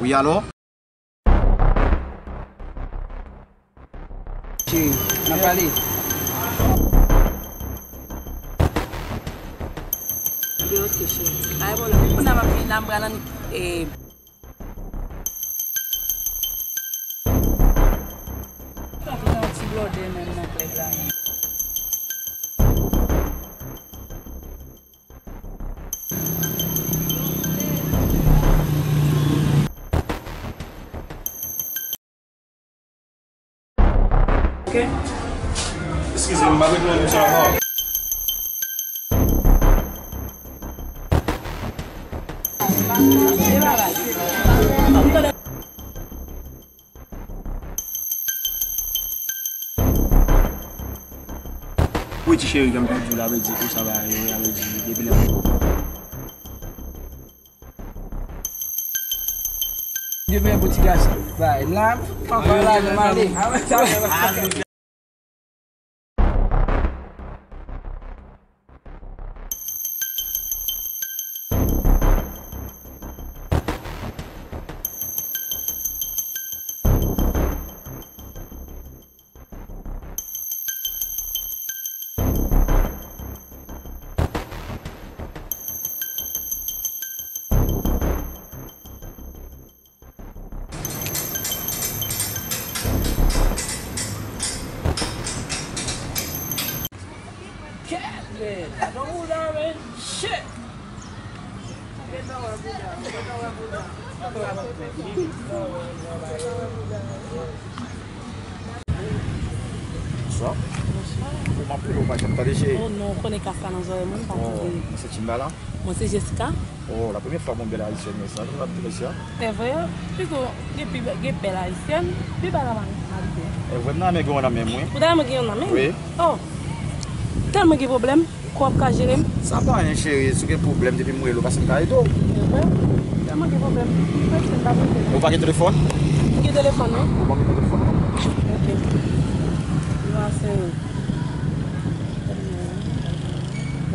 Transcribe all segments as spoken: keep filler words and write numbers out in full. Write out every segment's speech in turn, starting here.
Wi, alo? Cheri, n ap pale. Ebyen, oke, cheri. Pa gen pwoblèm. Kounye a m ap vin la, m pral annik, e, Sa fè yon ti blòdè menm nan klèb la menm. Ok. Eskize m, m ap regle yon misye ankò. Wi, ti cheri, kòm m t ap di w la, vle di, ou sa va, yo, la, vle di, depi lè. Depi lè pou ti gason, bay, la, ankò la, nou ale. Kèt, man. Don't move down, man. Shit. Bonswa. Bonswa. Ou m ap rele w pa janm tande cheri. Oh non, ou konnen kas la nan zòrèy mwen, m pa tande. Mwen se Jessica. Oh, la premye fwa m wè yon bèl ayisyèn konsa. Kòman w ap di mesye a? Evre, pito gen pi bè-, gen bèl ayisyèn, pi bèl a Marisol. Evre, m nan men gen yon nan men mwen. Ou ta renmen gen yon nan men? Wi. Oh. Tèlman gen pwoblèm, kò w ap ka jere m? Sa pa anyen cheri, si w gen pwoblèm depi m rele w, pase m ka ede w. Evre? Tèlman gen pwoblèm. Prese m pa prese. Ou pa gen telefòn? M gen telefòn, wi. Ou ban m telefòn nan. Ok. Yo a senk.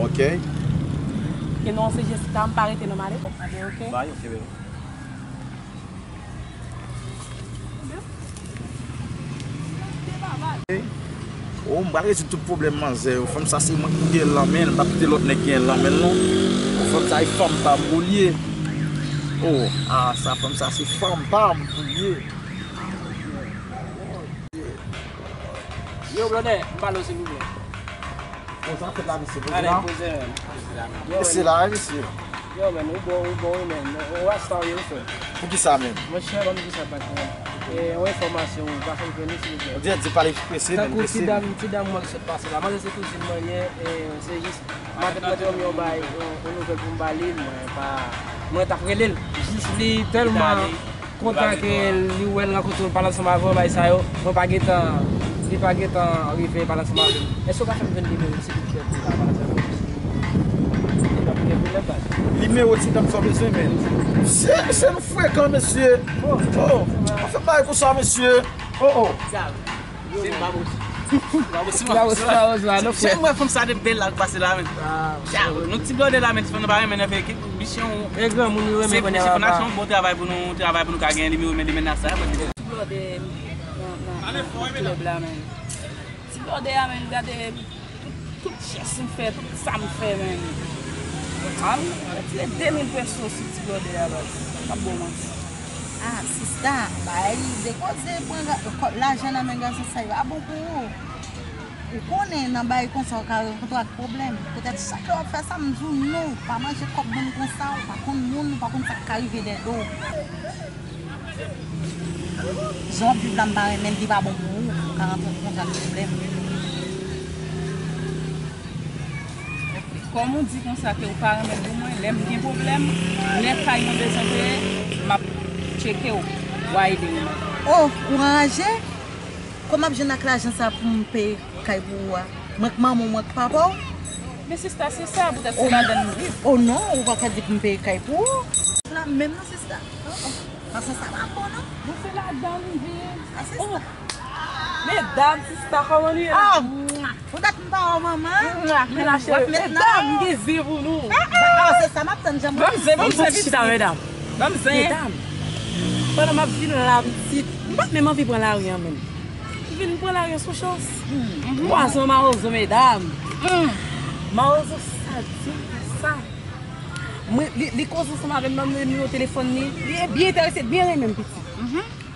Ok. Ke non se Jessica, m pa rete non, m ale. Abe, ok. Bay, ok, baby. Oh, m pral rezoud tout pwoblèm manzè yo. Fanm sa se mwen ki pou gen l nan men l, m p ap kite lòt nèg gen l nan men l non. Oh, fanm sa e fanm pa m pou l ye. Oh, ah, sa fanm sa se fanm pa m pou l ye. Yo, brother, m pale w, silvouplè. Bon, sa fèt la, mesye. Poze la. Poze la, mesye. Yo, men, ou bon, ou bon, wi, men. Ou rasta, wi, ou fè. Pou ki sa, men? Monchè, ban m di sa, patnè. E, yon enfòmasyon, ou pa fè m jwenn li, silvouplè. Ou di, di pale prese, men, prese. Tankou ti dam, ti dam mwen ki sot pase la. Manzè se kouzin mwen, e, se jis, matant mwen te ban m yon bay, yon, yon nouvèl pou m ba li, mwen pa, mwen t ap rele l. Jis li tèlman kontan ke li wè l rankontre w, pale ansanm avè w, bay sa yo, mwen pa gentan, li pa gentan rive pale ansanm avè m. Èske w ka fè m jwenn nimewo ti dam sa pou m ka pale ansanm avè l? Li pa pou gen pwoblèm, baz. Nimewo ti dam sa w bezwen, men. Se, se nou frekan, mesye. Oh, oh, pa fè bagay konsa, mesye. Oh, oh. Se pa posib. Se pa posib, se pa posib, non, frè. Janm wè fanm sa de bèl la k pase la, men. Yon ti blòdè la, men, ti fanm nan pa renmen nan fè kèk bichen. E granmoun yo renmen konnen. Se bon travay pou nou, travay pou nou ka gen nimewo, men, de mennaj sa. Ti blòdè nan, nan, nan klèb la, men. Ti blòdè a, men, gade tout, tout chès m fè, tout sa m fè, men. Al retire de mil peso sou ti blòdè a, baz. Pa bon manti. Ah, sista, bay de koze, pran ga-, kò-, lajan nan men gason sa yo, a bon pou ou. Ou konnen nan bagay konsa ou ka rankontre ak pwoblèm. Poutèt chak lè w ap fè sa, m di w non, pa manje kòb moun konsa, ou pa konn moun, ou pa konn sa k ka rive dèyè do w. Jan w ap viv la, m pa renmen l, li pa bon pou ou, ou ka rantre konsa ak pwoblèm. Kòm ou di konsa ke ou pa renmen l pou mwen, lè m gen pwoblèm, lè kay mwen bezwen peye, m ap tcheke w, w a ede m. Oh, ou anraje? Kòman m ap jwenn ak lajan sa pou m peye kay pou ou a? Mwen k manman w, mwen k papa w? Men sista, se sa, poutèt se ladan n viv. Oh non, ou pa ka di pou m peye kay pou ou. La menm non, sista. Oh, oh. Paske sa pa bon, non. Bon, se ladan n viv. Oh. Medam, sista, kòman nou ye la? Ah, poutèt m pa wè w manman. Men la, cheri. Medam, m gen zen pou nou. Ah, ah, se sa m ap tann, jan mwen. Ban m zen, ban m zen, chita, medam. Ban m zen. Medam. Pandan m ap vin la, pitit, m pa t menm anvi pran lari an menm. M vin pran lari an sou chans. Pwazon mawozo, medam. Mawozo sadik sa. Mwen, li, li koze ansanm avè m, ban m nimewo telefòn li. Li byen enterese, byen renmen m, pitit.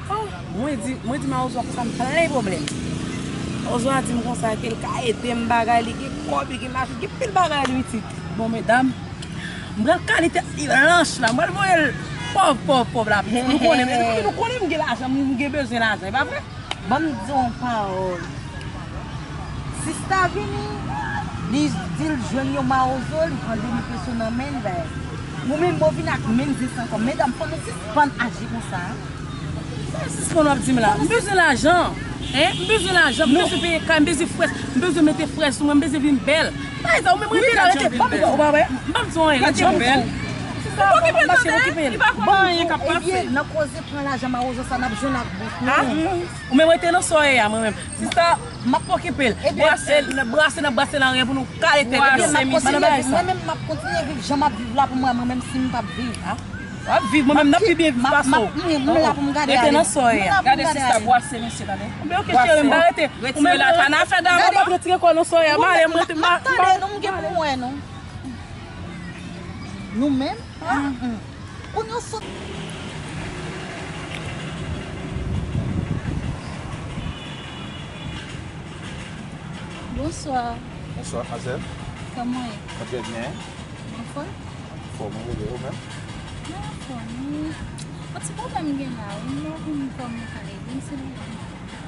Oh, mwen di, mwen di mawozo a konsa m plen pwoblèm. Mawozo a di m konsa ke l ka ede m bagay, li gen kòb, li gen machin, gen pil bagay li, pitit. Bon, medam, m pral kale tèt li lanch la, m pral voye l pòv, pòv, pòv la, pitit. Nou konnen, nou konnen m gen lajan, m gen bezwen lajan, e pa vre? Ban m di w yon pawòl. Sista vini, li di l jwenn yon mawozo, li pran de mil peso nan men l, bay. Ou menm, bon, vin ak menm zen san kòb. Medam, fò nou sispann aji konsa. Sa sispann w ap di m la? M bezwen lajan. Hein? M bezwen lajan. M bezwen peye kay. M bezwen frèch. M bezwen mete frèch sou mwen. M bezwen vin bèl. Bagay sa, ou menm rete la, rete. Ban m di w anyen. Rete pou ou. Ou pa okipe l, tande. Li pa konn anyen k ap pase. Ebyen, nan koze pran lajan mawozo sa, n ap jwenn ak bout nou. Ou menm rete nan sa w ye a, mwen menm. Sista, m ap okipe l. Brase, brase, n ap brase nan rèv pou nou kale tèt. Ebyen, m ap kontinye viv. Mwen menm, m ap kontinye viv jan m ap viv la pou mwen, mwen menm si m p ap viv. W ap viv, mwen menm, n ap pi byen viv pase w. M la pou m gade. Rete nan sa w ye a. Gade sista, bwase mesye, tande. Bwase. Oke, cheri, m pa rete. Retire la, ta nan afè dam. M ap retire kò nan sa w ye a. M ale, m rete, m pa, m pa. Tande, nou, m gen pou mwen, non. Nou menm? Kounye w sot. Bonswa. Bonswa, madmwazèl. Kòman w ye? Mwen trè byen. Anfòm? Anfòm, wi, ou menm? Mwen anfòm, wi. Yon ti pwoblèm m gen la, wi. M pa konn kòman w ka ede m, silvouplè.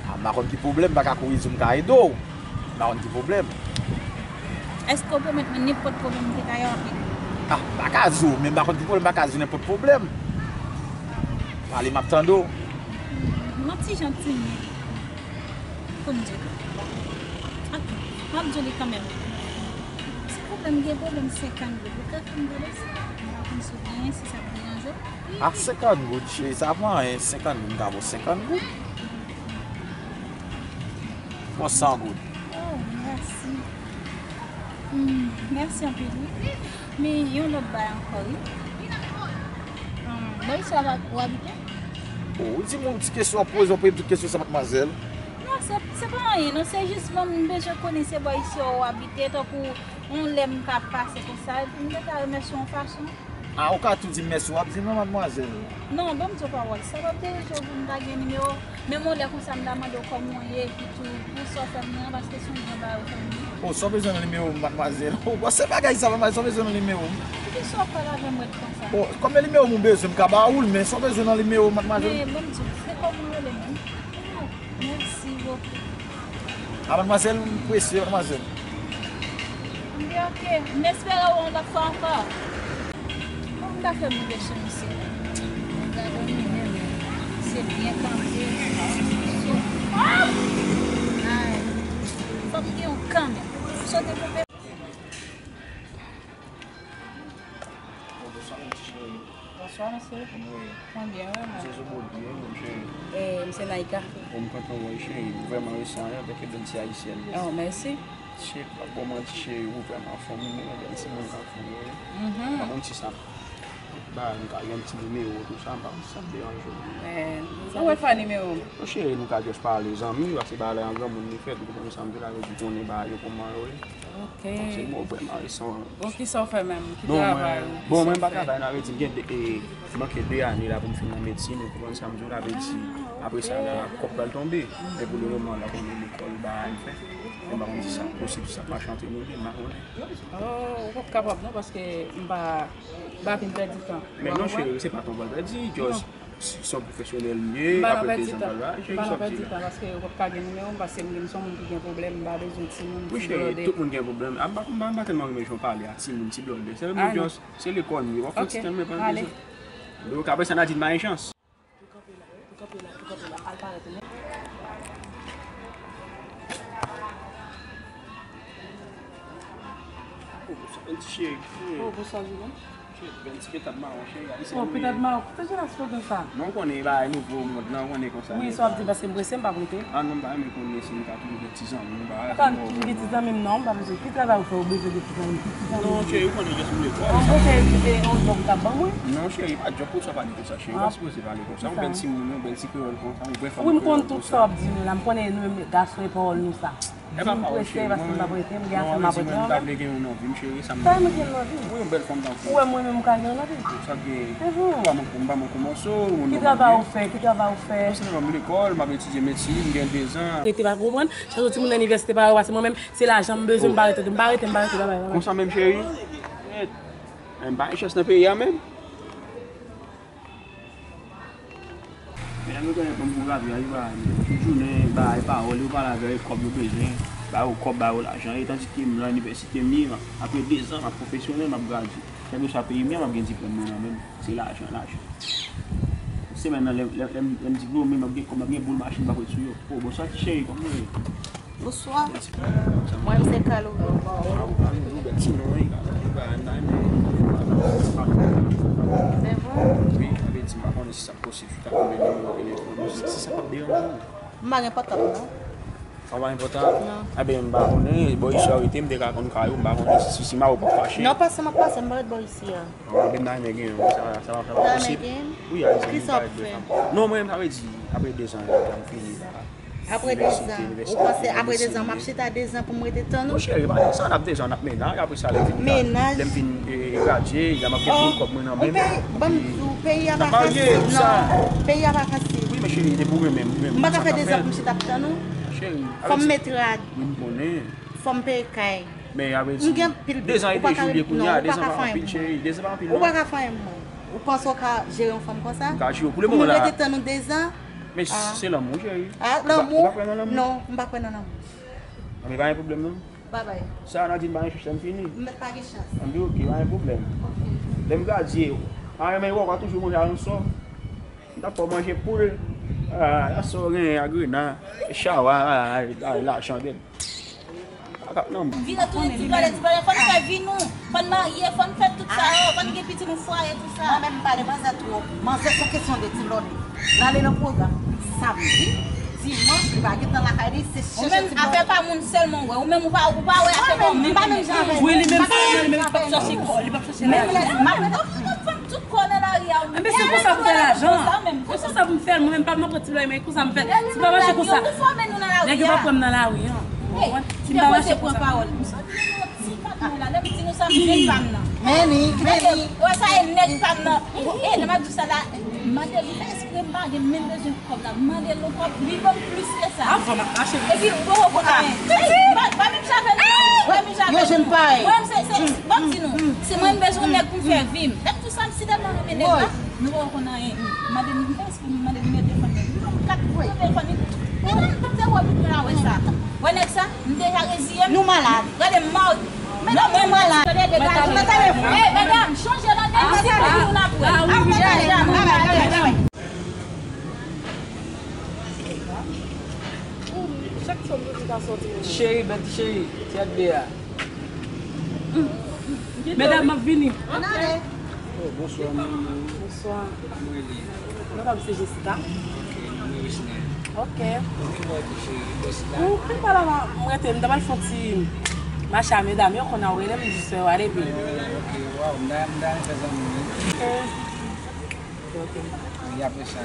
A, m pa konn ki pwoblèm, m pa ka kouri di w m ka ede w. M pa konn ki pwoblèm. Èske w pèmèt mwen nenpòt pwoblèm m te ka gen avèk ou? A, m pa ka di w, men m pa konn ki pwoblèm, m pa ka di w nenpòt pwoblèm. Pale, m ap tande w. M yon ti jan timid pou m di w. Bon. Oke, m ap di w li kanmenm. Silvouplè, m gen pwoblèm senkant goud. Ou ka fè m gade sa? M pa konn si w genyen, si sa ap deranje w. A, senkant goud, cheri, sa pa anyen. Senkant goud, m ka ba w senkant goud. Pran san goud. Oh, mèsi. Hmm, mèsi anpil, wi. Men yon lòt bagay ankò, wi. Hmm, bò isit la w abite? Oh, ou di m yon ti kesyon, w ap poze, w ap poze m tout kesyon sa, madmwazèl. Non, se, se pa anyen, non. Se jis, bon, m bezwen konnen se bò isit w abite, tankou yon lè m ka pase konsa, epi m te ka remèsye w yon fason. A, ou ka tou di m mèsi, w ap di m non, madmwazèl. Non, ban m di w pawòl. Sa p ap deranje w pou m ta gen nimewo w? Menm yon lè konsa, m ta mande w kòman w ye, epi tou, pou sa w fè m nan, paske se yon gran bagay ou fè m nan. O, sa w bezwen nan nimewo m, madmwazèl? O, bon, se bagay sa, madmwazèl, sa w bezwen nan nimewo m? Poukisa w ap pale avè m rèd konsa? O, konbyen nimewo m ou bezwen, m ka ba ou l, men sa w bezwen nan nimewo m, madmwazèl? Men, ban m di w, se kòman w rele menm? Mèsi bokou. A, madmwazèl, m presye, madmwazèl. Oke, oke. M espere w yon lòt fwa ankò. Bon, m ta fè m rive sou misye. Gade misye menm. Misye byen kanpe. Ay. Fò m gen yon kanmenm. Sote koupe. Bonswa, mon ti cheri. Bonswa, mesye. Kòman w ye? Mwen byen, wi, mwen. Misye Zobodi, wi, mon cheri. E, misye Naika. Bon, m kontan wè w, cheri. Ou vrèman resan, wi, antanke bèl ti ayisyèn. Oh, mèsi. Cheri, pa ba w manti, cheri, ou vrèman anfòm, wi, mwen, bèl timoun k anfòm, wi. Mhm. Pa konn si sa, ba, m ka gen ti nimewo, tou sa, m pa konn si sa ap deranje w. Eh, ou wè fè nimewo m? Bon, cheri, nou ka just pale zanmi, paske bagay la yon granmoun li fèt, ou konprann sa m di w la, vle di konnen bagay yo kòman yo ye. Ok. Se mwen vrèman resan. Bon, kisa w fè menm? Ki travay ou? Bon, mwen, bon, mwen pa travay nan, vle di m gen de, e, manke de ane la pou m fin nan medsin, ou konprann sa m di w la, vle di, apre sa la, kòb pral tonbe. Men pou le moman la, konnen lekòl, bagay m fè. Men m pa konn si sa posib, si sa pa chante nou de, m pa konnen. Oh, ou p ap kapab non, paske m pa, m pa vin pèdi tan. Men non, cheri, se pa tan w pral pèdi, just si, si yon pwofesyonèl m ye, apre de zan travay, cheri, sa w di la. M pa nan pèdi tan, paske yo p ap ka gen nimewo m, paske m, m se yon moun ki gen pwoblèm, m pa bezwen timoun, ti blòdè. Wi, cheri, tout moun gen pwoblèm. A, m pa, m pa, m pa tèlman renmen jan w pale a timoun, ti blòdè. Se menm jan, se lekòl m ye, w ap fè yon ti tan, men pa bezwen. Apre sa, n a di m pa gen chans. Tou kanpe la, tou kanpe la, tou kanpe la, al parèt ou menm. Oh, bonswa, ti cheri. Oh, bonswa, Julian. Bèl ti petad mawon, cheri, a, se... Oh, petad mawon. Kote Jonas sot konsa? Non, ou konnen, bagay nouvo mòd lan, ou konnen konsa. Wi, sa w ap di, paske m prese, m p ap rete. Ah non, m pa renmen konnen si nou ka toujou gen ti zanmi, nou pa... Ou ka toujou gen ti zanmi m, non, m pa bezwen. Ki travay ou fè, ou bezwen gen ti zanmi, ki ti zanmi? Non, cheri, ou konnen jis m lekòl. An bon, cheri, se yon djòb ou t ap ban mwen? Non, cheri, pa djòb pou sa pale konsa, cheri. Ou pa sipoze pale konsa. Yon bèl ti moun, yon bèl ti kreyòl konsa, yon bèl fanm kreyòl konsa. Wi, m konn tout sa w ap di nou la. M konnen nou menm gason e pawòl nou sa. E pa pawòl, cheri. Mwen, non, m di mwen m ta vle gen youn nan vi m, cheri, sa m... Sa mwen gen nan vi? Wi, yon bèl fanm tankou ou. Ou wè mwen menm m ka gen youn nan vi? Sa gen, m pa manke, m pa manke mòso, ou... Ki travay ou fè? Ki travay ou fè? Mwen se nan lekòl, m ap etidye medsin, m gen dezan. Rete pa konprann, chak jou timoun nan inivèsite pa yo, pase mwen menm, se lajan m bezwen, m pa rete, m pa rete, m pa rete, babay, babay. Konsa menm, cheri? Men m pa gen chans nan peyi a menm. Medam yo genyen fanm pou gradye a, yo pa tout jounen bay pawòl, yo pale avè yo, kòb yo bezwen, ba yo kòb, ba yo lajan. E tandike m nan inivèsite m ye, apre dezan m ap pwofesyonèl, m ap gradye. Kèlkeswa peyi m ye, m ap gen diplòm mwen nan men m. Se lajan, lajan. Semèn nan, lè, lè, lè m, lè m diplome, m ap gen kòb, m ap gen boul machin m ap ret sou yo. O, bonswa ti cheri, kòman w ye? Bonswa. Mwen, m se Kalouri. Kalouri, bèl ti non, wi. Kalouri, ba, n ta renmen. Se vre? Wi, sa vle di, m pa konnen si sa posib, si w ta konn mennen yon telefòn, si, si sa p ap deranje w. M pa gen pòtab, non. Ou pa gen pòtab? Non. Enben, m pa konnen, bò isi a w rete, m te ka konn kay ou, m pa konnen si, si, si mari w p ap fache. Non, pase, m ap pase, m pa ret bò isi a. Enben, m ta renmen gen yon, sa, sa, sa pa posib. Wi, a di m pa ret bò fanm. Non, mwen, sa vle di, apre dezan, m fini la. Apre dezan, ou panse apre dezan, m ap chita dezan pou m rete tann ou? Mon cheri, pa dezan, n ap dezan, n ap mennaj, apre sa, lè m fin, lè m fin, e, e, gradye, lè m ap gen boul kòb mwen nan men m. Ban m di w, peyi a pa fasil, non. Peyi a pa fasil. Wi, men cheri, depi w renmen m, ou renmen m, sa k ap fèt. M pa ka fè dezan pou m chita ap tann ou. Cheri, fò m met rad. Wi, m konnen. Fò m peye kay. Men, a vle di, dezan e de jou l ye kounye a, dezan pa anpil, cheri, dezan pa anpil, non. Ou pa ka fè anyen pou mwen. Ou panse w ka jere yon fanm konsa? M ka jere w pou le moman la. Pou nou rete tann nou dezan? Men se lanmou, cheri. Ah, lanmou? Ou pa kwè nan lanmou? Non, m pa kwè nan lanmou. Anben, pa gen pwoblèm, non. Babay. Sa, Nadine, pa gen chans, m fini. M mèt pa gen chans. Anben, oke, pa gen pwoblèm. Oke. Lè m gradye, pa renmen wè w, w a toujou konn al yon sò. M t ap fè w manje poul, ah, aswè w genyen agrena, chawa, ah, ah, ah, lajan bèl. Vire tounen ti vale, ti vale, fò n fè vi nou, fò n marye, fò n fè tout sa yo, fò n gen pitit, yon fwaye, tout sa. Mwen menm m pale manzè twòp. Manzè se kesyon de ti lòne. L ale nan pwogram samdi, dimanch, li pa gentan lakay li, se chèche ti lòne. Ou menm, afè pa moun sèlman w wè, ou menm ou pa, ou pa wè afè pa w menm. Wi, li menm sèlman, li menm li p ap chèche kò, li p ap chèche lajan. Tout kò nan lari a, wi. Enben, se konsa pou fè lajan. Se konsa pou m fè l. Mwen menm, pa m nan pran ti lòne, men konsa m fè. Si m pa mache konsa, nèg yo pa pran m nan lari an. Ou konprann? Si m pa mache konsa. M soti nan yon ti kat mwen la, lè m di nou sa, m jwenn pa m nan. Meni, meni. Wè sa e nèg pa m nan. E, lè m ap di sa la, mande l, m fè espre m pa gen menm bezwen kòb la. Mande l yon kòb, li ban m plis ke sa. Epi m poko konn anyen. Pa menm javel non. Pa menm javel non. Mwen, se, se, ban m di nou, si mwen m bezwen nèg pou m fè vi m. Lè m di sa, m si tèlman renmen nèg la, nou poko konn anyen. Mande m, m fè espre m mande nimewo telefòn mwen. Li ban m kat nimewo telefòn li. Medam, m te wè pou mwen la wè sa. Wè nèg sa, m deja reziye m. Nou malad. Gade m mòd. Medam, nou malad. Gade degaje. Medam, chanje lòt de nou si pou nou n ap wè. Cheri, bèl ti cheri, ti adve a. Medam, m ap vini. Ann ale. Oh, bonswa, manmi. Bonswa. Kòman w rele? Non pa m se Jessica. Ok, non, mwen Reginald. Ok. Ou vin wè ki cheri, Jessica. Ou vin pale avè m, mwen rete, m ta pral fè yon ti mache a medam yo, kounye a w rele m, m di sè w ale vini. Ok, waw, m ta, m ta renmen fè zanmi, wi. Ok. Ok, ok. E apre sa?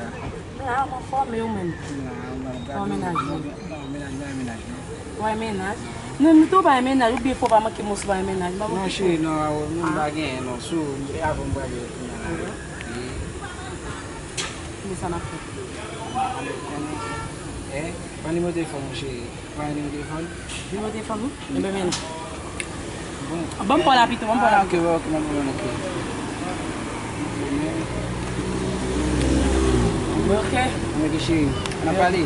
La, m anfòm, e ou menm? La, m anfòm. Kòman mennaj ou? Non, mennaj mwen, mennaj mwen. Ou wè mennaj? Non, nou tou pa gen mennaj, oubyen fò pa manke m si w pa gen mennaj. Non, cheri, non, nou pa genyen, non. Sou, e avè w m prale kounye a la. Wi. Men sa n ap fè. Eh, pran nimewo telefòn mwen, cheri. Pran nimewo telefòn. Nimewo telefòn ou? Enben, men. Bon. Ban m pa w la pito, ban m pa w la. Ah, ok, ok, ok, ok. Ok. Ok, cheri. N ap pale.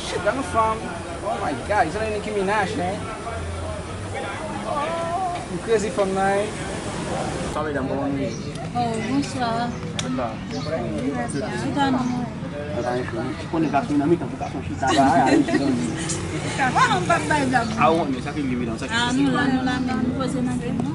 Shit, gade yon fanm. Oh my God, se nan Nicki Minaj, man. M crazy fanm nan, wi. Sa medam, kòman nou ye? Oh, bonswa. Kòman la? Chita non. Ou konnen gason nan mitan pou gason chita la, a, a, a, a. Ah, w konnen sa ki rive la, sa ki... Ah, nou la, nou la, men nou poze nan kè nou.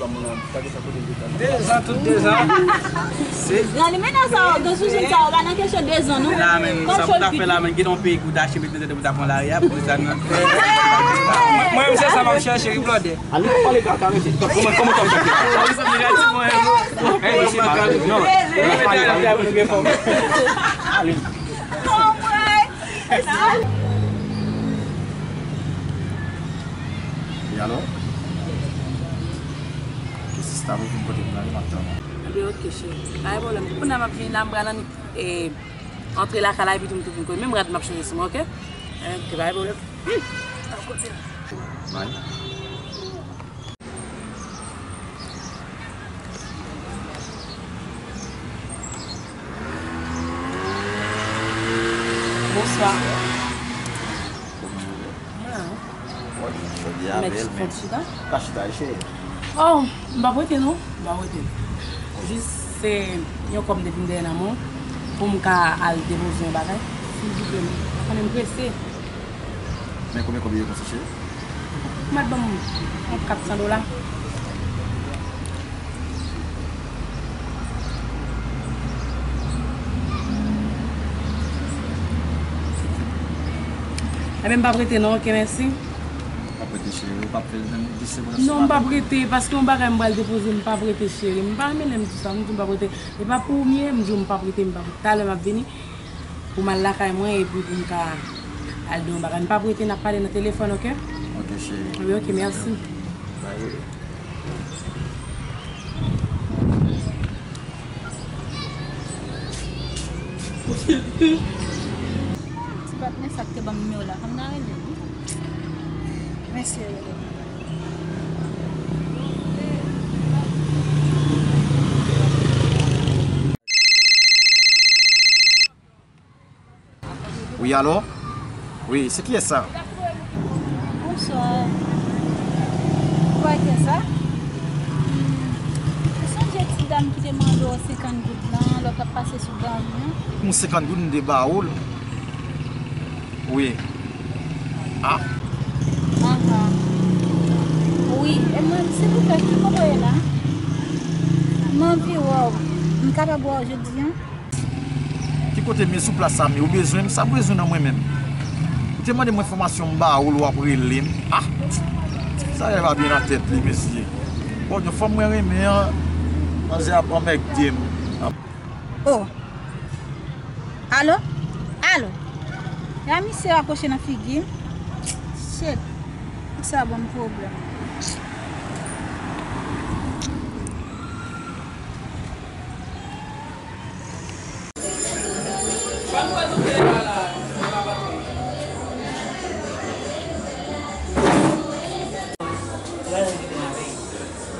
pa moun nan, pa gen sa kote l te ka. Dezan, tout dezan. Nan li mennen sa, w gen sou zòn sa, w pa nan kesyon dezan, non. La menm, sa pou ta fè la menm, gen yon peyi pou ta achte metrize pou ta pran lari a, pou sa nan. Mwen menm se sa m ap chèche, wi, blòdè. Ann pale kaka, mesye. Kòman, kòman w ap chèche? Ey, mesye, non. Ale. Wi, alo? Ok, sista, pou vin kote m nan, m ap tann ou. Ebyen, ok, cheri. Pa gen pwoblèm. Kounye a m ap vini la, m pral annik, e, antre lakay la, epi tou m tou vin kote. Menm rad m ap chanje sou mwen, ok? Ok, pa gen pwoblèm. Hmm. Al kote l. Bye. Bonswa. Kòman ou ye? Mwen la. Jodi a bèl, men. Ka chita, cheri. Oh, m p ap rete non, m p ap rete. Jis se yon kòb m te vin dèyè nan men w pou m ka al depoze yon bagay. Silvouplè, m konnen m prese. Men konbyen kòb li ye konsa, cheri? Ou mèt ban m yon kat san dola. Ebyen, m p ap rete non, ok, mèsi. Ou p ap rete, cheri, ou p ap fè l menm dis segonn. Non, m p ap rete, paske yon bagay m pral depoze, m p ap rete, cheri. M pa renmen lè m di sa, m di m p ap rete. E pa pou ou m ye, m di w m p ap rete, m p ap rete. Talè m ap vini. Pou m al lakay mwen epi pou m ka al di yon bagay. M p ap rete, n ap pale nan telefòn, ok? Ok, cheri. Wi, ok, mèsi. Bye. Ti patnè sa k te ban m nimewo la, fò m ta rele l wi. Mèsi, rele. Wi, alo? Wi, se kiyès sa? Bonswa. Ou pa wè kiyès sa? Hmm. Ou sonje ti dam ki te mande w senkant goud lan, lè w t ap pase sou gang lan? Yon senkant goud m te ba ou l. Wi. Ah. Aha. Wi, e mwen, silvouplè, ki kote w ye la? M anvi wè w. M kapab wè w jodi a? Ki kote m ye sou plas sa m ye? Ou bezwen m? Sa m bezwen nan mwen menm? Ou te mande m enfòmasyon, m ba ou l, w ap rele m. Ah! Sa nèg la pa byen nan tèt li, mesye. Bon, yon fanm mwen renmen an, manzè ap anmègde m. Oh! Alo? Alo? Ya misye rakwoche nan figi m. Shit. Sa ban m pwoblèm.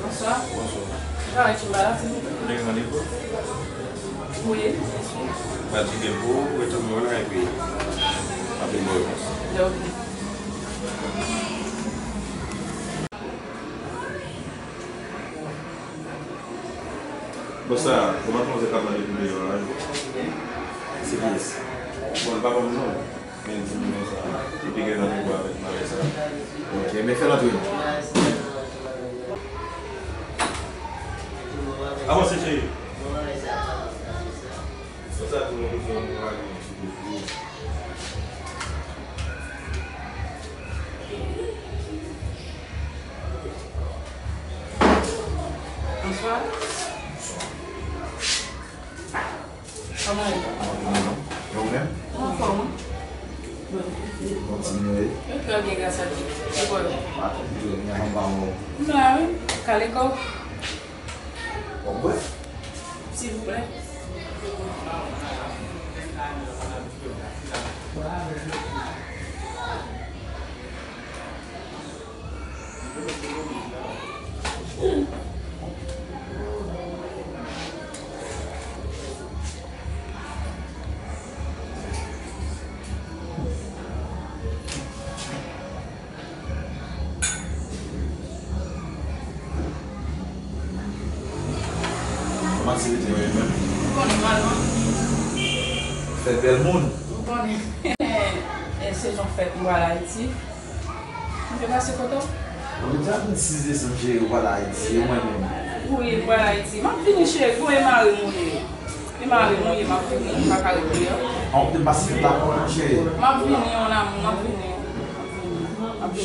Bonswa. Bonswa. Ou gen randevou? Wi. Pral tcheke l pou ou, retounen wè l nan epi m ap vin ba w repons. Ok. Bon, sa, kòman manzè k ap mande pou deyò a? Se kiyès? Bon, l pa ban m non. Men l di m konsa, li pike randevou avèk malè sa. Ok, men fè l antre non. Avanse, cheri. Konsa, tou moun ki fè yon bagay, yon ti kout pye. Kòman w ye? Ou menm? Anfòm, wi. Kontinye. Yo trè byen, gras a Dye. E bò yo? Atò, yo gen anba w. M la, wi. Kale kò w. Bon, bwè. Silvouplè. Kòman ti rete yo menm? Ou konnen m al, non? Fèt bèl moun. Ou konnen. E sezon fèt, m pral Ayiti. M te pase kote w? Ou deja vin sis desanm, cheri, ou pral Ayiti, e mwen menm? Wi, m pral Ayiti. M ap vini, cheri, gon e mari m ou ye. E mari m ou ye, m ap vini, m pa ka ret deyò. An, ou te pase fèt la pou mwen, cheri? M ap vini, mon amour, m ap vini.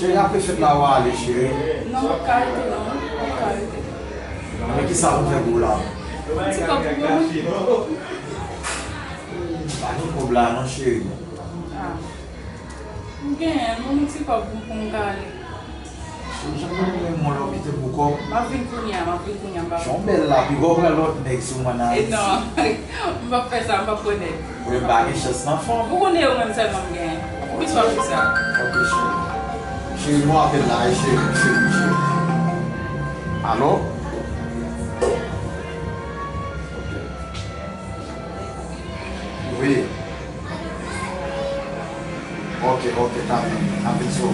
Cheri, apre fèt la, w a ale, cheri. Non, m p ap ka rete, non. M p ap ka rete. Men kisa pou m fè pou w la? Ti kòb pou mwen. Pa gen kòb la, non, cheri. Ah. M genyen, m gon ti kòb pou m, pou m ka ale. Cheri, jan mwen renmen w lè w kite m pou kòb. M ap vin kounye a, m ap vin kounye a, m pa. Jan w bèl la, piga w pran lòt nèg sou mwen nan Ayiti. E non, m p ap fè sa, m p ap pran nèg. Ou menm pa gen chans nan fanm. Ou konnen yo menm sèlman m genyen. Poukisa w ap di sa? Ok, cheri. Cheri, m apèl la, e cheri, cheri, cheri. Alo? Ok. Wi. Ok, ok, ta byen. N ap vin sou ou.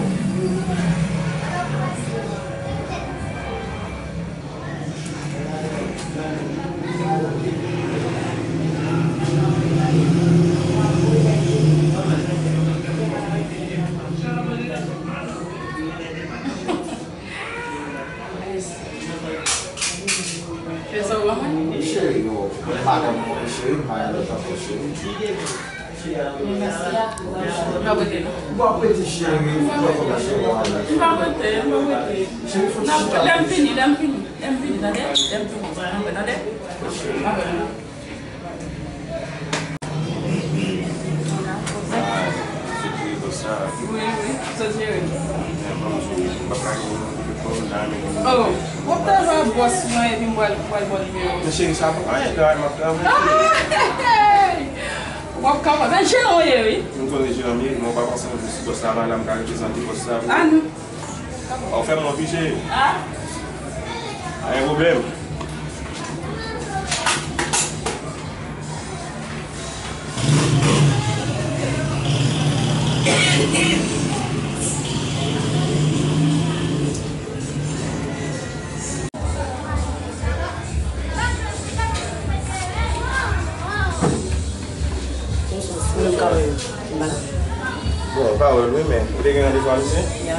Fè sa w ban mwen? Cheri, yo, madanm mwen, cheri, m pa gen lòt ankò, cheri. Men mèsi a. M p ap rete, non. Ou p ap rete, cheri, ou p ap rete, cheri. M p ap rete, m p ap rete. Cheri, fò chita. Lè m vini, lè m vini, lè m vini, tande? Lè m vini, tande? M ap rete. Ah, se ki bòs sa. Wi, wi, sa jere. Oh, w ap travay bòs mwen epi m pral, pral ba w nimewo. Men cheri, sa pa anyen, travay m ap travay. W ap kapab. Men jeran w ye, wi. M konnen jeran m ye, men w pa panse yon jou si bòs la pa la, m ka reprezante bòs la pou ou. Ah, non. Ou fè m anvi, cheri. Ah. Pa gen pwoblèm. Bon, pawòl wi, men ou te gen randevou a misye? Ya.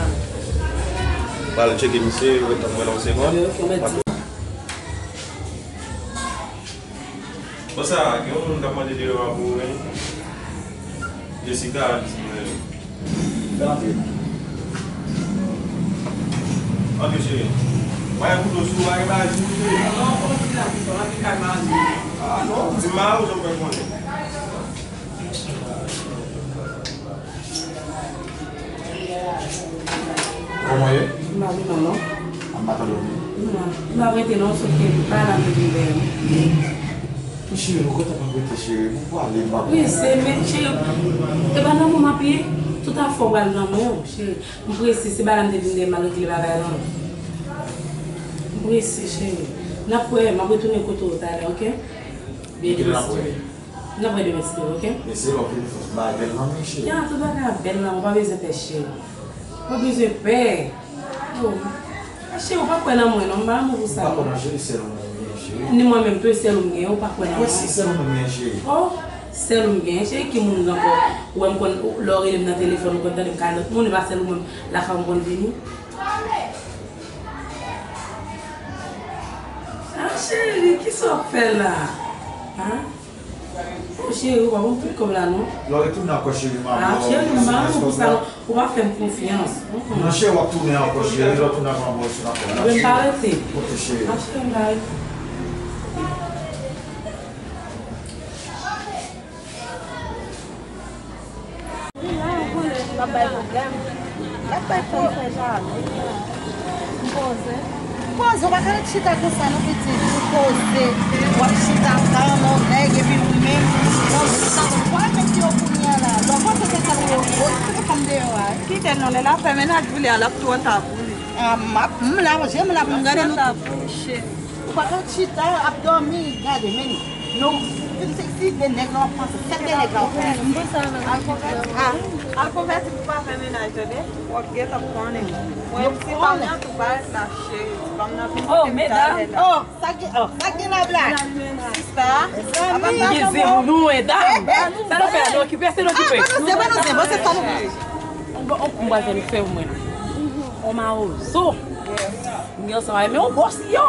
Pral tcheke misye, ret tann mwen nan yon segonn. Ok, ok, mèsi. Bon, sa, gen yon moun k ap mande deyò a pou ou, wi. Jessica, di mwen. Fè l antre. Antre, cheri. Pa gen kouto sou ou, pa gen bagay sou ou, cheri. Non, kòman di la, kouto, antre kay mari. Ah, non, di mari ou, jan m fè konnen. Kòman ye? M pa vin non, non. An pa tande w byen. Non, m pa rete non, sòf ke pa la m te vin dèyè m. Cheri, ou gentan konn rete, cheri. Pou pale, m pa konn. Wi, se, men, cheri, e pa nan mwen m ap ye. Tout afè w pral nan men w, cheri. M prese, se pa la m te vin dèyè m al regle bagay non. M prese, cheri. N ap wè, m ap retounen kote w talè, oke? Byen, n ap wè. N ap wè demen si Dye vle, oke? Men se lè w vini fòs bagay bèl nan men, cheri. Ya, tout bagay ap bèl nan men, ou pa bezwen pè, cheri. Ou pa bezwen pè. Oh. A, cheri, ou pa kwè nan mwen, non, m pa renmen pou sa, non. Ou pa kwè nan cheri, sèl ou menm gen, cheri. Ni mwen menm tou, e sèl ou m gen, ou pa kwè nan mwen. Ou kwè se sèl ou menm gen, cheri. Oh, sèl ou m gen, cheri, ki moun ankò? Ou wè m konn, lè w rele m nan telefòn, ou konn tande m ka lòt moun, e pa sèl ou menm lakay ou m konn vini. Ah, cheri, kisa w ap fè la? Ah? Oh, cheri, ou pa ban m tout kòb la, non. Lè w retounen ankò, cheri, m ap ba w ti reskòb la. Ah, cheri, m pa renmen pou sa, non. Ou pa fè m konfyans. Mm-mm. Non, cheri, w ap tounen ankò, cheri. Lè w tounen ankò, m ap ba w sou ankò. Mwen pa rete. Ok, cheri. Ah, cheri, m pa rete. Bay fè, fè jaden. M poze. Poze, w pa ka ret chita konsa non pitit. Ou poze. W ap chita ap tann yon nèg epi ou menm. Nan chita, w ap fè ki yo kounye a la. Lè w panse se sa pou yo, ou se fanm deyò a. Kite non, lè l ap fè mennaj pou li a, l ap twò ta pou li. Ah, m ap, m la, je m la pou m gade nou tout. Ou pa ka chita ap dòmi, gade, men nou fin seksi de nèg la w ap panse, sèt de nèg la w ap panse. Al konvèti pou pa fè mennaj, tande? W ap gentan konnen. Mwen, ti fanm nan tou parèt la, cheri. Ti fanm nan vin kite m talè la. Oh, sa gen, oh, sa gen la black. Sista, apa m pa gen zen pou nou, medam. Sa nou fè a, nou okipe, se nou okipe. Ah, bon, nou se, bon, nou se, bon, se sa nou. Bon, on konn fè mwen. On mawozo. M gen ansanm avè l, men yon bòs li ye.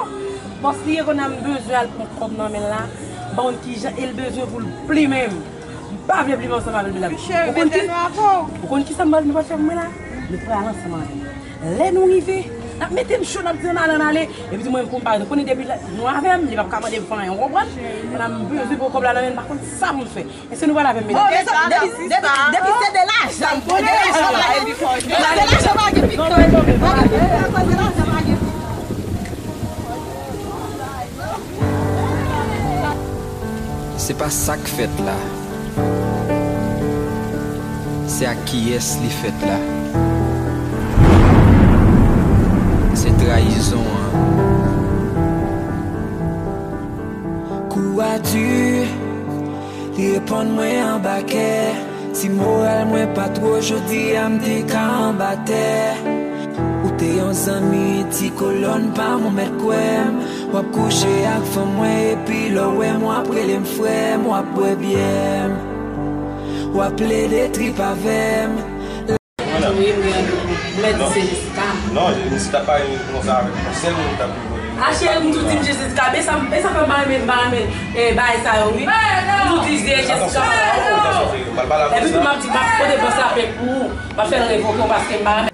Bòs li ye, kounye a m bezwen al pran kòb nan men l la. M pa konn kijan, e l bezwen pou l plimen m. M pa vle plimen ansanm avè l, medam. Ou konn ki, ou konn kisa m pral, nou pral fè pou mwen la? Nou pral ansanm avè l. Lè nou rive, n ap mete m cho, n ap di ann ale, ann ale. Epi di mwen, pou m pa konnen depi nou avè m, li p ap ka mande m fè anyen, ou konprann? Kounye a m bezwen pran kòb la nan men l, m pa konn sa pou m fè. Èske nou pral avè m, medam? Oh, depi, depi, depi, depi se de lajan, de lajan pa gen pi kòd. De lajan pa gen pi kòd. Pa gen pi kòd, de lajan pa gen pi kòd. Se pa sa k fèt la. Se ak kiyès li fèt la. Se trayizon an. Kou a di, li reponn mwen anba kè. Si moral mwen pa t wo, jodi a m te ka anba tè. Ou te yon zanmi, ti kolòn pa m, ou mèt kwè m. W ap kouche ak fanm mwen, epi lè w wè m, w ap rele m frè m, w ap bwè byè m. W ap plede trip avè m. Wi, m gen mèt di se Jessica. Non, Jessica pa gen konsa avèk yon sèl moun ki t ap vin kote m. A cheri, m tou di m Jessica, men sa, men sa fè m pa renmen, m pa renmen, eh, bagay sa yo, wi. M tou di se Jessica. Epi tou m ap di, m ap pote bòs la plent pou ou, m ap fè l revoke w paske m pa renmen.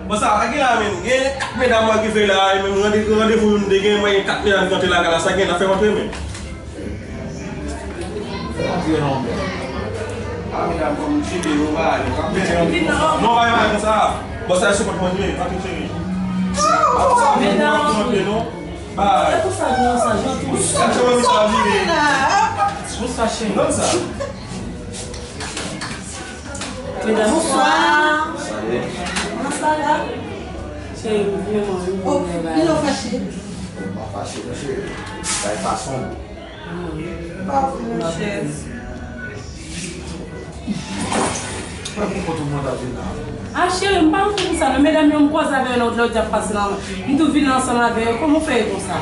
Bon, sa, sa gen la menm, gen kat medam w ap rive la, e menm rande-, randevou nou te gen, mwen gen kat medam ki antre lakay la, sa gen, n ap fè m antre menm. Fè antre non, bro. A medam, kòm m tcheke yo, pa ale, w ap mete yon. Non, pa yon bagay konsa. Bon, sa se kòt mwen, antre cheri. Sa vin pou antre non. Bay. Sa se pou sa, non, sa, jan tou. Sa se pou sa, vire. Pou sa, cheri. Non, sa. Medam, bonswa. Salut. Kòman sa va? Cheri, m vrèman, wi. Oh, li lè w fache? M pa fache, non, cheri. Bay fason. Ah, wi. Pa vre, monchè. Mwen pou kont ou mwen ta vin la. Ah, cheri, m pa renmen pou sa, non. Medam yo, m koze avè yo lòt lè yo di ap pase la. M tou vin ansanm avè yo. Kòman w fè ye konsa?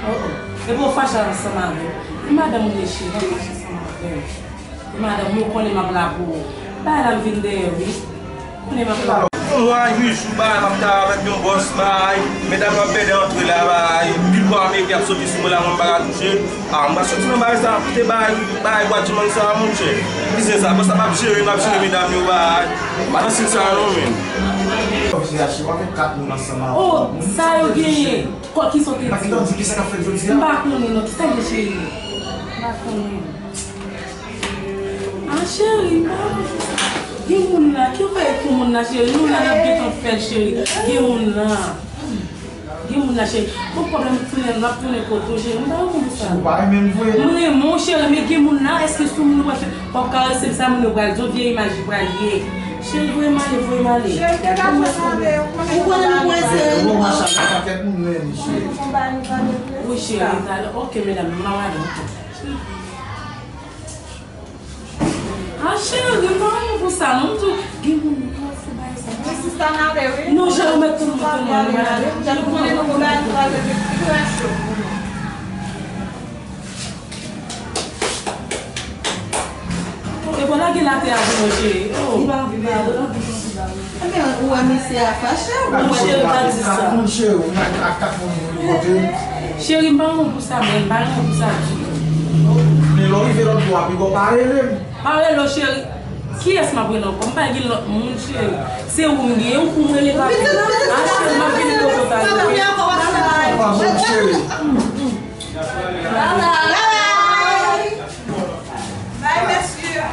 Oh, oh. Epi w fache ansanm avè yo. E madanm ou ye, cheri, pa fache ansanm avè yo. Madanm, ou konnen m ap la pou ou. Bagay la m vin dèyè, wi. Konnen m ap la. Pou mwa, uit jou, bagay, m ap ta avèk yon bòs, bagay. Medam yo ap pede antre la, bagay. Pil bwa Ameriken ap soti sou mwen la, mwen m pa ka touche. Ah, m pa soti nan bagay sa, koute bagay, bagay bwa dimann sa, monchè. Biznis sa, bòs la p ap jere, m ap jere medam yo, bagay. M pa nan stil sa, non, men. Kòm se achte, w avèk kat moun ansanm avè w. Oh, sa yo genyen. Kò, kisa w te di? Kisa k ap fèt jodi a? M pa konnen, non. Kisa gen, cheri? M pa konnen. Ah, cheri, m pa renmen pou sa. Gen moun la, ki fè pou moun la, cheri? Nou la, n ap gentan fè l, cheri. Gen moun la. Gen moun la, cheri. Bon, pwoblèm tounen, n ap tounen kote w, cheri. M pa renmen pou sa. Ou pa renmen m vre? M renmen w, cheri, men gen moun la, èske sou moun ou pral fè, w ap karese m sa, moun yo pral di w, vye imaj li pral ye. Cheri, voye m ale, voye m ale. Cheri, degaje w, tande, ou konnen nou prese. Bon, machann, yon pakèt moun renmen, cheri. Wi, cheri, talè. Ok, medam, m a wale. Ah, cheri, m pa renmen pou sa, non, m tou, gen moun ki ap fè bagay sa. Ti sista n ale, wi. Non, cheri, ou mèt tou, nou tou, nou ale. Jan nou konnen nou gon bagay nou pral rete pi gran cho. E bon, lage l atè a pou mwen, cheri. Oh. Li pa anvi ba ou, li anvi ba ou. Ebyen, ou wè mesye a fache, ou wè. Monchè, pa di sa. Kat moun cheri, ou nan ak kat moun moun kote. Cheri, m pa renmen pou sa, men m pa renmen pou sa ditou. Men lè w rive lòt bò a, piga w pa rele m. Pa rele w, cheri. Kiyès m ap rele ankò? M pa gen lòt moun, cheri. Se ou m gen, ou pou m rele, pa pou. Ah, cheri, m ap vin kote w talè. Anfòm, cheri. Bye bye. Bye, mesye.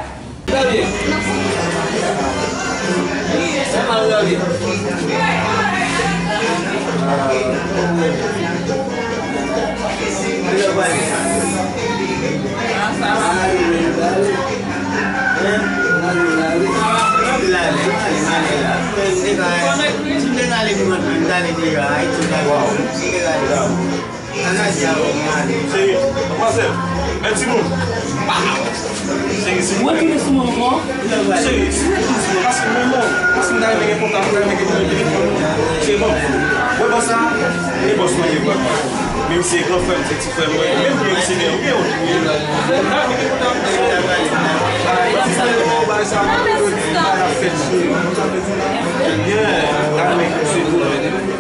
Cheri, pase. Men timoun. Cheri, si. Ou retounen sou mwen ankò? Cheri, si ou retounen sou mwen, pase mwen non. Pase m ta renmen gen kontak, m ta renmen gen nimewo telefòn ou. Cheri, bon. Wè bòs sa, e bòs mwen ye, bòs mwen. Menm si se gran frè m, se ti frè m, mwen, menm mwen se nèg, mwen, mwen. Mwen ta renmen gen kontak, mwen. Mwen ta renmen gen kontak, mwen. Yeah, ta renmen gen kontak, mwen.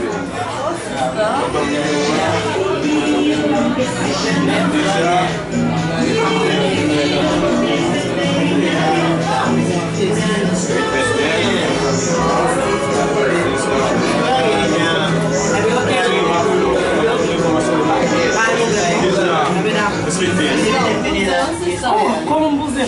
Kòman m poze?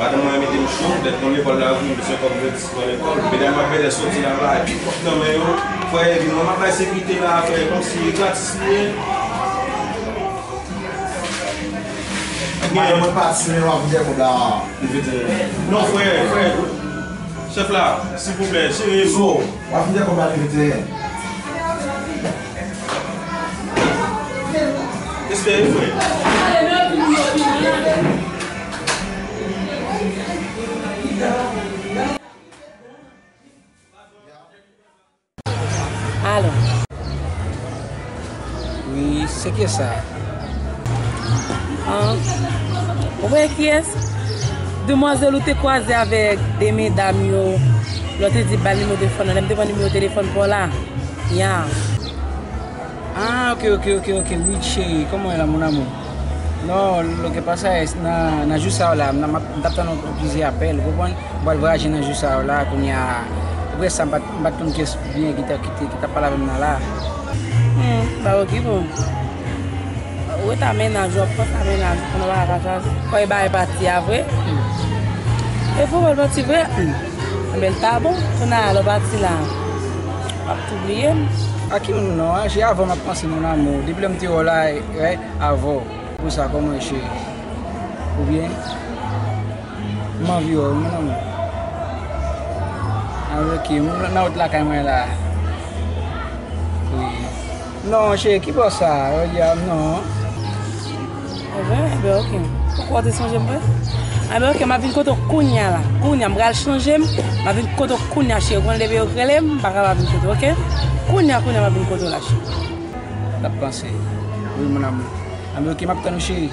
Madanm mwen mete m cho, lè nou lekòl la, wi, m bezwen kòb pou ti pran lekòl. Medam ap bèlè soti laba, epi kòb nan men yo. Frè, vin wè m ap bay sekirite la, frè, kòmsi e gratis li ye. Madanm mwen pati, men w ap vin fè kòb la, li vin fè. Non, frè, frè, chèf la, silvouplè, jere m. So, w ap vin fè kòb la, li vin fè. Espere, frè. Alo. Wi, se kiyès sa? Ah. Ou wè kiyès? Demwazèl ou te kwaze avèk de medam yo. Lè w te di ba l nimewo telefòn nan, lè m te pran nimewo telefòn pa w la. Ya. Ah, ok, ok, ok, ok. Wi, cheri, kòman w ye la, mon amour? Non, lo que pasa es, nan, nan jou sa yo la, m, m, m t ap tann yon plizyè apèl, ou konprann? M pral vwayaje nan jou sa yo la, kounye a, apre sa, m pa t, m pa t konn kiyès byen ki t, ki te, ki t ap pale avè m nan la. Hmm, ba okipe w. Ou ta mennaj, w ap panse a mennaj, ou konn bagay sa, kòy bagay pati a vre. Hmm. E pou w pati vre? Hmm. Enben, l ta bon, kounye a lè w pati la, w ap tou bliye m. A ki moun non? A, se avè w m ap panse, mon amour. Depi lè m te wè w la, e, avè w. Pou sa, kòman cheri? Ou byen? M anvi wè w, mon amour. A, ok, m nan wout lakay mwen la. Wi. Non, cheri, ki bò sa? Oh, ya, non. Enben, enben, ok. Poukwa w te sonje m vre? Enben, ok, m ap vin kote w kounye a la. Kounye a, m pral chanje m. M ap vin kote w kounye a, cheri. Ou konn depi yo rele m, m pa kapab vin kote w, ok? Kounye a, kounye a, m ap vin kote w la, cheri. T ap panse. Wi, mon amour. Enben, ok, m ap tann ou, cheri.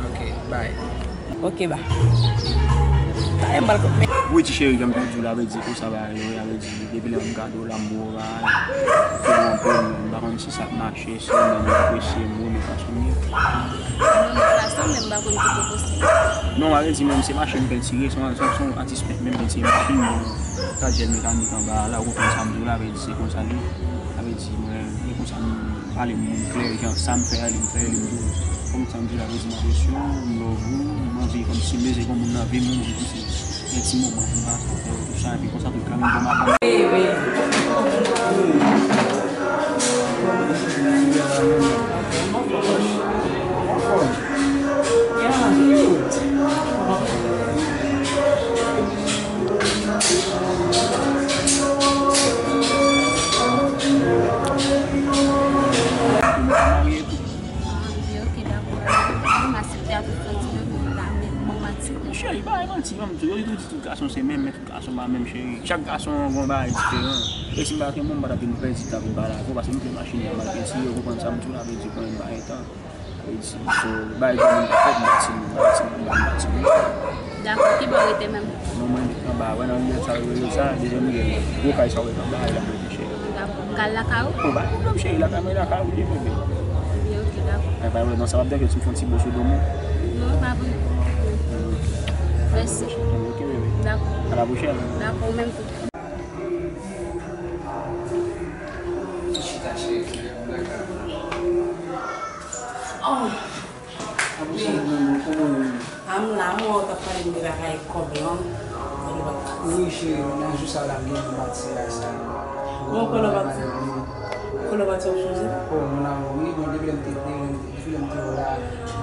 Ok, bye. Ok, ba. Talè m pral kote. Wi, ti cheri, jan m te di w la, vle di konsa bagay yo ye, vle di, depi lè m gade w la, m wè w la, m twonpe m, m pa konn si sa k mache, si ou menm ou apresye m, ou renmen fason m ye. Ou renmen fason m, men m pa konn ki pwopozisyon. Non, vle di, menm se mache m pentire, se yon, se yon, se yon atis pent, men m pentire machin, bon, sa jèn mekanik anba a la, ou konprann sa m di w la, vle di, se konsa l ye. Sa vle di, mwen, e konsa m pale moun klè, jan sa m fè a, li m fè, li m di w. Kòm sa m di la, vle di m apresye w, m love ou, m anvi kòmsi m bezwen gon moun nan vi m, ou kòmsi gen ti moman pou m pase avè w, tou sa, epi konsa tout la vin bon madanm. Baby. Yeah. Cheri, pa manti, manm tou. Yo di tout gason se menm, men tout gason pa menm, cheri. Chak gason gon bagay diferan. E si m pa t gen moun, m pa t ap vin pèdi tan vin pale avè w, paske m gen machin nan, m al pentire, ou konprann sa m di w la, vle di, konnen m pa gen tan. Vle di, so, bay granmoun pa fèt, m pa timoun, m pa timoun, m pa timoun. Dakò, ki bò w rete menm? Non, mwen anba, wè nan riyèl sa yo rele sa, dezyèm riyèl la. Gwo kay sa w wè anba, e la mwen rete, cheri. Dakò, m ka al lakay ou? Bon, pa gen pwoblèm, cheri, lakay mwen, lakay ou li, bebe. Ebyen, ok, dakò. Ay, pa gen pwoblèm, non, sa w ap dèyè, si m fè yon ti bo sou do m. Non, pa vre. Mèsi. Ok, bebe. Dakò. A la pwochèn. Dakò, ou menm tou. Chita, cheri, m lakay ou. Oh. Wi. A m la, m wè w t ap pale m de bagay kòb lan. Wi, cheri, nan jou sa la, m gen yon pati a sa. Bon, kòlè pati. Kòlè pati w ap chanje? Oh, mon amour, wi, bon, depi lè m te, depi lè m te wè w la,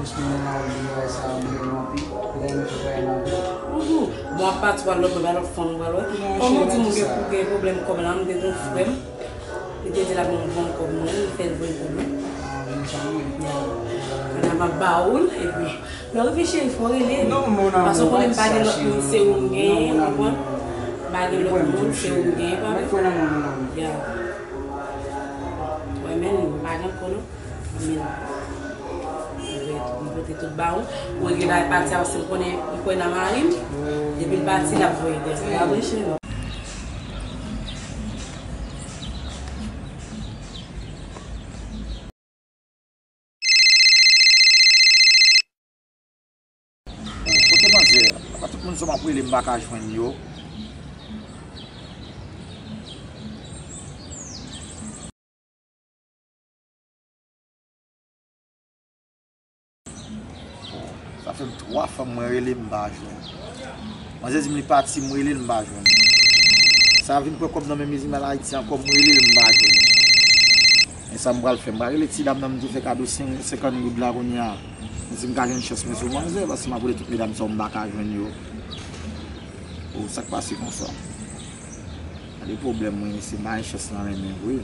jis mwen nan la, m di bagay sa, m renmen anpil. Lè m te fè nan tou. Bon, ap pati w al lòt bò, ba lòt fanm w al wè. Kòman w di m ou gen pwoblèm kòb lan, m te di w frè m. Li te di l ap ban m bon kòb mwen, li fè l voye pou mwen. Ya. Pandan m ap ba ou l, epi lè w rive cheri, fò w rele m. Paske w konnen m pa gen lòt moun, se ou m genyen, w konprann? M pa gen lòt moun, se ou m genyen, pa vre? Ya. Wè, men m pa gen ankò non. Men m pote tout ba ou. Ou regle bagay pati a, paske m konnen, m kwè nan mari m. Depi l pati, l ap voye tèks. Pa vre, cheri? Kote manzè? Apa tout moun sa m ap rele m pa ka jwenn yo. Sa fè m twa fwa mwen rele m pa jwenn. Manzè di m li pati, m rele l m pa jwenn. Sa vin pran kòb nan men Mizimal Ayiti ankò, m rele l m pa jwenn. Men sa m pral fè, m pral rele ti dam nan m te fè kado sen- senkant goud la kounye a. M di m ka jwenn chans mwen sou manzè, paske m ap rele tout medam sa yo m pa ka jwenn yo. O, sa k pase konsa? Gade pwoblèm mwen, se bay chans nan renmen vre.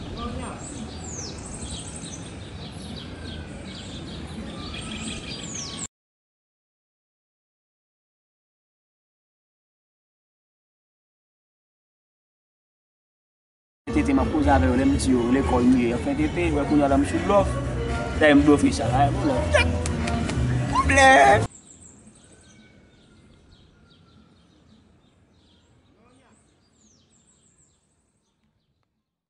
Tete, m ap koze avè yo, lè m di yo lekòl nou ye, anfen, Tete, wè kounye a la m sou blòf. Dayè m blofe sa la, e pwoblèm.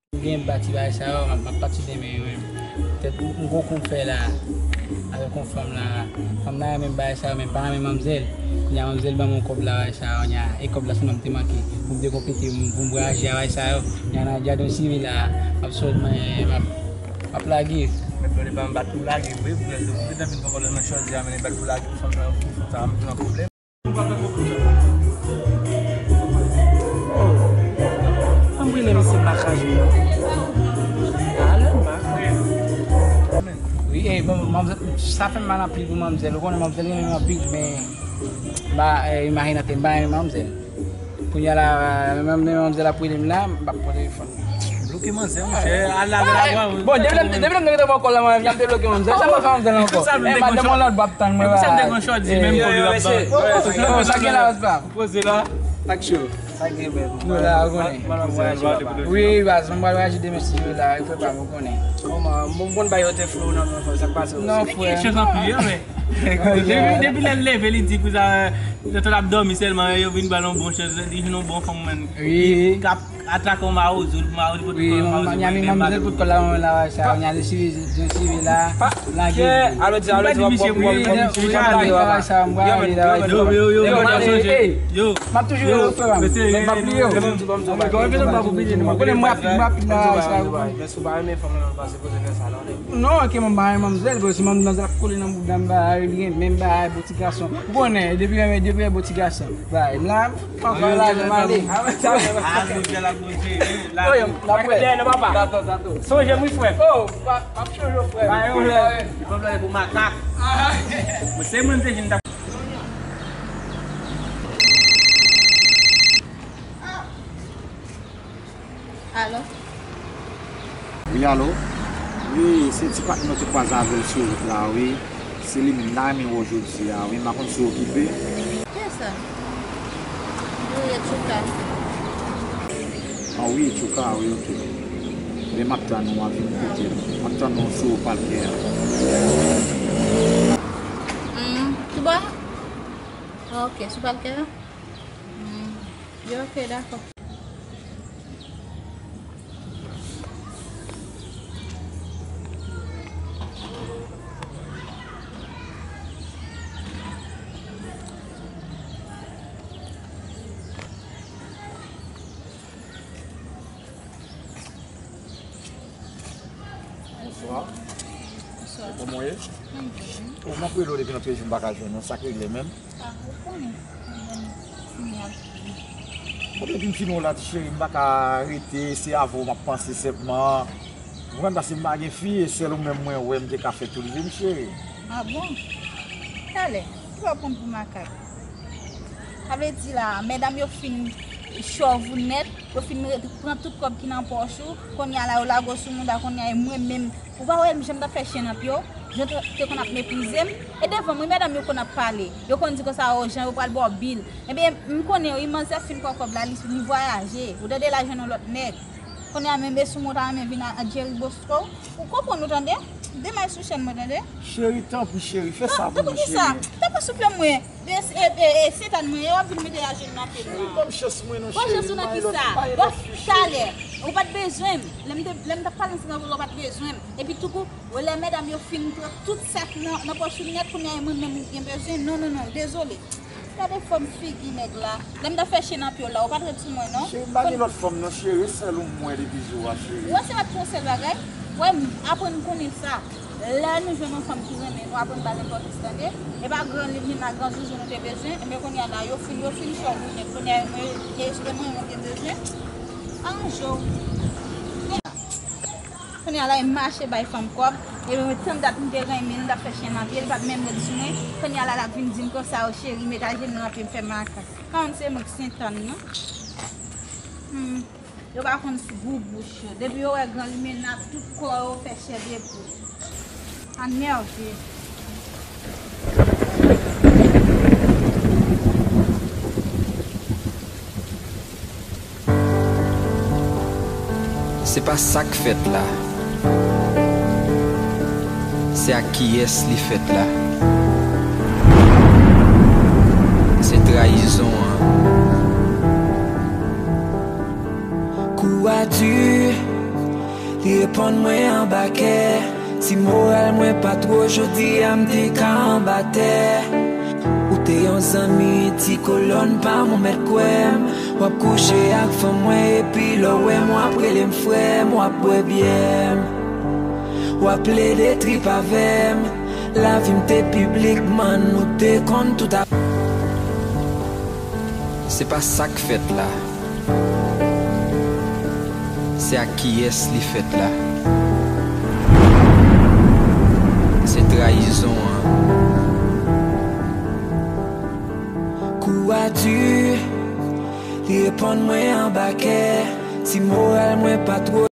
M gen pati bagay sa yo, m ap, m ap pati demen, wi. Petèt m, m gon kou m fè la avèk yon fanm la. Fanm nan renmen bagay sa yo, men pa renmen manmzèl. Kounye a manmzèl ban m yon kòb la, bagay sa yo, kounye a, e kòb la sèlman m te manke. Pou m te konplete, pou m, pou m voyaje a bagay sa yo. Kounye a nan Jardin Civil la, m ap sot, mwen, m ap, m ap lage. Mèt lòt e pa m bat pou lage, wi, pou lè se pou te vin pran kòb la nan chòdyè a, men bat pou lage, pou fanm nan, pou fanm sa a, m nan pwoblèm. Ann rele misye m pa ka jwenn non. Talè m pa. Wi, e, bon, manmzèl, sa fè m mal anpil pou manmzèl. Ou konnen manmzèl renmen m anpil, men m pa, e, imajine tèt m pa renmen manmzèl. Kounye a la, men, men manmzèl ap rele m la, m p ap pran telefòn. Bloke manzè, monchè, al lave lavwa. Bon, depi lè m, depi lè m te rete bò kò la, mwen, y ap debloke manzè. Sa mwen fè manzè ankò? E, madanm mwen lòt bò ap tann mwen. Sa m te gen yon chòdyè menm kòb yo ap ban. Sa gen la, pa. Poze la. Ak cho. Sa gen menm. Nou la, ou konnen. Wi, baz, mwen pral voyaje demen si Dye vle la, e frè pa m, ou konnen. Kòman, mwen konn ba yo te flo nan men, sa k pase? Non, frè. Chans anpil, wi. Depi, depi lè l leve, li di pou sa, yo t ap dòmi sèlman, yo vin ba l yon bon chans, li jwenn yon bon fanm, menn. Wi. K ap Atake yon mawozo, mawozo pot kòl, mawozo mwen menm. Manzè pot kòl la, mwen la, sa, on a de suivi, de suivi la, lage. Alò di, alò di, w ap, w ap, w ap, w ap, w ap lage, w ap. Yo, yo, yo, yo, yo, yo, m ap toujou yo, frè m. Men m p ap bliye w. Mwen konnen m rapid, m rapid la, sa. Non, ke mwen pa renmen manzèl, bro, si manzèl ap kole nan bouda m, ba, li gen menm bagay, bon ti gason. Ou konnen, depi, depi, bon ti gason. Ba, m la, Papa, la, nou male. Ah, nou jwe la, nou jwe. Yo, yo, n ap wè. Dèyè nou, papa. Tato, tato. Sonje m, wi, frè. Oh, pa, pa chonje, frè. Pa yon lè. Li pa plane pou makak. Mwen se mwen te jwenn ta. Alo? Wi, alo? Wi, se ti patnè w te kwaze avè l sou wout la, wi. Se li menm, m ta renmen wè w jodi a, wi. M pa konn si w okipe. Kiyès sa? Yo, yo, Tchouka. Ah, wi, Tchouka, wi, oke. Ebyen, m ap tann ou a vin kote m. M ap tann ou sou palkè a. Hmm, tou bò? Ah, oke, sou palkè a? Hmm. Yo, oke, dakò. Bonswa. Bonswa. Kòman w ye? Mwen byen. O, m ap rele w depi nan trèz jou m pa ka jwenn ou, sa k regle menm? Ah, ou konnen. Bon, depi m fin wè w la, ti cheri, m pa ka rete, se avè w m ap panse senpman. Ou konprann, paske m pa gen fi, e sèl ou menm mwen wè m te ka fè tout vi m, cheri. Ah bon? Talè, ki w ap pran m pou makak? Sa vle di la, medam yo fin chòv ou nèt, yo fin re- pran tout kòb ki nan pòch ou, kounye a la yo lage w sou mouda, kounye a e mwen menm. Ou pa wè m jan m t ap fè chen nan pye w, jan w te konn ap meprize m. E devan m, wi, medam yo konn ap pale. Yo konn di konsa, o, jan yo pral ba w bil. Ebyen, m konnen, wi, manzè fin pran kòb la, li, li vwayaje. Ou tande, l al jwenn yon lòt nèg. Kounye a menm, e sou mouda, menm vin a, a Jerry Bosco. Ou konprann, ou tande? Demay sou chèn mwen, tande? Cheri, tanpri, cheri, fè sa pou mwen, cheri. Tanpri, tanpri, souple mwen. E, e, e, e, Sentàn mwen, e w ap vin mete ajenou nan pye m nan. Cheri, ban m chans mwen non, cheri. Ban chans ou nan kisa? Bon, talè, ou pa t bezwen m. Lè m te, lè m t ap pale ansanm avè w la, ou pa t bezwen m. Epi tou kou, wè lè medam yo fin pran tout sa k nan, nan pòch ou nèt, kounye a e mwen menm ou gen bezwen. Non, non, non, dezole. Gade fòm figi nèg la. Lè m t ap fè chen nan pye w la, ou pa t ret sou mwen, non. Cheri, m pa gen lòt fanm, non, cheri. E sèl ou m wè depi jou a, cheri. Ou wè se pa t yon sèl bagay. Wè, m aprann konnen sa. Lè nou jwenn yon fanm ki renmen nou, aprann ba l enpòtans, tande. E pa gran limena, gran zouzoun nou te bezwen. Ebyen, kounye a la, yo fin, yo fin chòv ou nèt. Kounye a, mwen, e, e mwen, mwen gen bezwen. Aranje w. Kounye a la, e mache bay fanm kòb. E mwen, tann dat m te renmen l, m t ap fè chen nan pye l, li pa t menm ret sou mwen. Kounye a la, l ap vin di m konsa, o cheri, met ajenou nan pye m, fè makak. Kòm se mwen k Sentàn, non? Hmm. Yo pa konn gou bouch yo. Depi yo wè gran limena, tout kò yo fè chè de poul. Sa nève. Se pa sa k fèt la. Se ak kiyès li fèt la. Se trayizon an. Kou a di, li reponn mwen anba kè. Si moral mwen pa t wo, jodi a m te ka anba tè. Ou te yon zanmi, ti kolòn pa m, ou mèt kwè m. W ap kouche ak fanm mwen, epi lè w wè m, w ap rele m frè m, w ap bwè byè m. W ap plede trip avè m. Lavi m te piblik, man, nou te konn tout a. Se pa sa k fèt la. Se ak kiyès li fèt la. Se trayizon an. Kou a di, li reponn mwen anba kè. Si moral mwen pa t wo.